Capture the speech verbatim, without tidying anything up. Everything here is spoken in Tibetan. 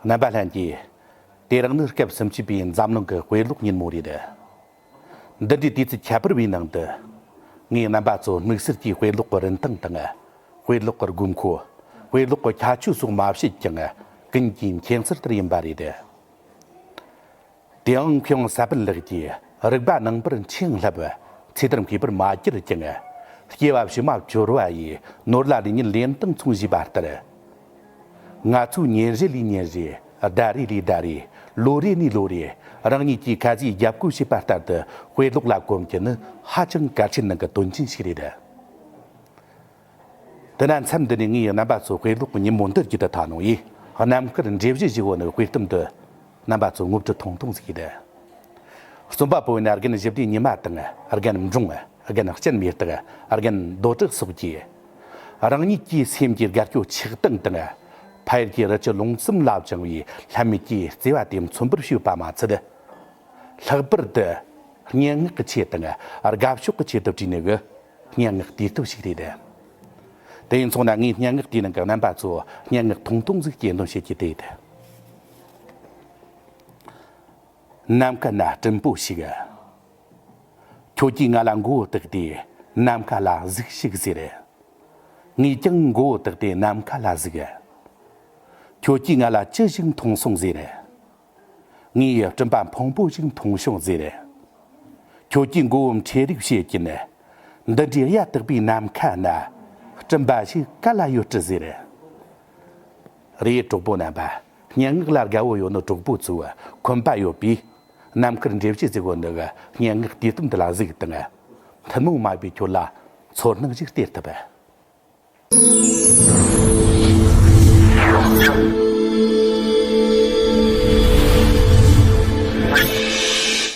རྣམ་པ་ལྷན་རྒྱས། དེ་རིང་ནི་སྐབས་སུམ་ཅུ་པའི་འཛམ་གླིང་གི་དཔེ་ཀློག་ཉིན་མོ་རེད། འདི་འདྲའི་དུས་ཚིགས་ཁྱད་པར་བའི་ནང་དུ། ངས་རྣམ་པ་ཚོ་དམིགས་བསལ་གྱིས་དཔེ་ཀློག་གི་རིན་ཐང་དང་། དཔེ་ཀློག་གི་དགོས་མཁོ། དཔེ་ཀློག་གི་ཁྱད་ཆོས་སོགས་མ་བཤད་ཀྱང་ཀུན་གྱིས་མཁྱེན་གསལ་ལྟར་ཡིན་པ་རེད། དེའང་མཁས་དབང་གསར་སྤེལ་ལགས་ཀྱིས་རིག་པ་ནང་པར་འཆིང་བསླབ། ཚེ་ཐར་མཁས་པར་མ་གྱུར་ཀྱང་། སྐྱེ་བ་ཕྱི་མ་སྦྱོར་བ་ཡི་ནོར་ལ་ལུས་ཉིད་ལེན་སྟངས་མཚོན་བཞེས་པ་ལྟར། ང་ཚོས་ཉིན་རེ་ལས་ཉིན་རེ། ཟླ་རེ་ལས་ཟླ་རེ། ལོ་རེ་ནས་ལོ་རེ། རང་ཉིད་ཀྱིས་ཁ་ཟས་རྒྱབ་བཀོད་བྱེད་པ་ལྟར་དུ་དཔེ་ཀློག་ལ་གོམས་རྒྱུ་ནི་ཧ་ཅང་གལ་ཆེན་ནང་གི་དོན་ཆེན་ཞིག་རེད། དེས་ན་མཚམས་འདི་ནས་ངས་རྣམ་པ་ཚོ་དཔེ་ཀློག་གི་ཉིན་མོ་འདིར་རྒྱུད་དུ་ཐ་ནོ་ཡིས་རྣམ་དཀར་འགྲེལ་བཤད་ཞུ་བོ་ནི་དཔེ་གཏམ་འདི་རྣམ་པ་ཚོ་ངོ་སྤྲོད་ཐུང་ཐུང་ཟིག་ཡིན། རྩོམ་པ་པོ་ཡིན་ན་རྒན་ཞི་བདེ་ཉི་མ་དང་རྒན་འབྲོང་། རྒན་སྤྱན་མེ་སྟག་རྒན་རྡོ་བྲག་སོགས་ཀྱིས། རང་ཉིད་ཀྱི་སེམས་ཀྱི་དགའ་སྐྱོ་ཆགས་སྡང་དང་། ཕ་ཡུལ་གྱི་རི་ཆུ་ལུང་གསུམ་ལ་བཅངས་པའི་ལྷད་མེད་ཀྱི་བརྩེ་བ་དེ་མཚོན་པར་བྱས་པ་མ་ཚད། ལྷག་པར་དུ་སྙན་ངག་གི་ཆེད་དང་དགའ་ཕྱོགས་ཀྱི་ཆེད་དུ་བྲིས་ནས་གི་སྙན་ངག་དུས་སྟོན་ཞིག་རེད། དེ་ཡིན་སོང་ན་ངས་སྙན་ངག་དེའི་ནང་གི་རྣམ་པ་ཚོ་སྙན་ངག་ཐུང་ཐུང་ཟིག་སྐྱེལ་འདོན་བྱེད་ཀྱི་དེ་ཡིན། ནམ་མཁའ་ན་སྤྲིན་པོ་ཞིག་ཁྱོད་ཀྱིས་ང་ལ་མགོ་བོ་བཏེགས་ཏེ་ནམ་མཁའ་ལ་གཟིགས་ཤིག་ཟེར། ངས་ཀྱང་མགོ་བོ་བཏེགས་ཏེ་ནམ་མཁའ་ལ་གཟིགས། ཁྱོད་ཀྱིས་ང་ལ་ཅི་ཞིག་མཐོང་སོང་ཟེར། ངས་སྤྲིན་པ་ཕུང་པོ་ཞིག་མཐོང་བྱུང་ཟེར། ཁྱོད་ཀྱིས་མགོ་བོ་འཕྲེད་རིགས་བྱེད་ཀྱིན། འདི་འདྲའི་གཡའ་དག་པའི་ནམ་མཁའ་ན། སྤྲིན་པ་ཞིག་ག་ལ་ཡོད་དྲི་ཟེར། རེད། གྲོགས་པོ་རྣམ་པ། སྙན་ངག་ལ་དགའ་བོ་ཡོད་ནི་གྲོགས་པོ་ཚོས་ཁོམ་པ་ཡོད་པས། རྣམ་དཀར་འགྲེལ་བཤད་ཟེར་གོ་འདི་གི་སྙན་ངག་དུས་སྟོན་འདི་ལ་གཟིགས་དང་། ཐུན་མོང་མ་ཡིན་པའི་ཁྱོད་ལ་ཚོར་སྣང་ཞིག་སྟེར་ཐུབ།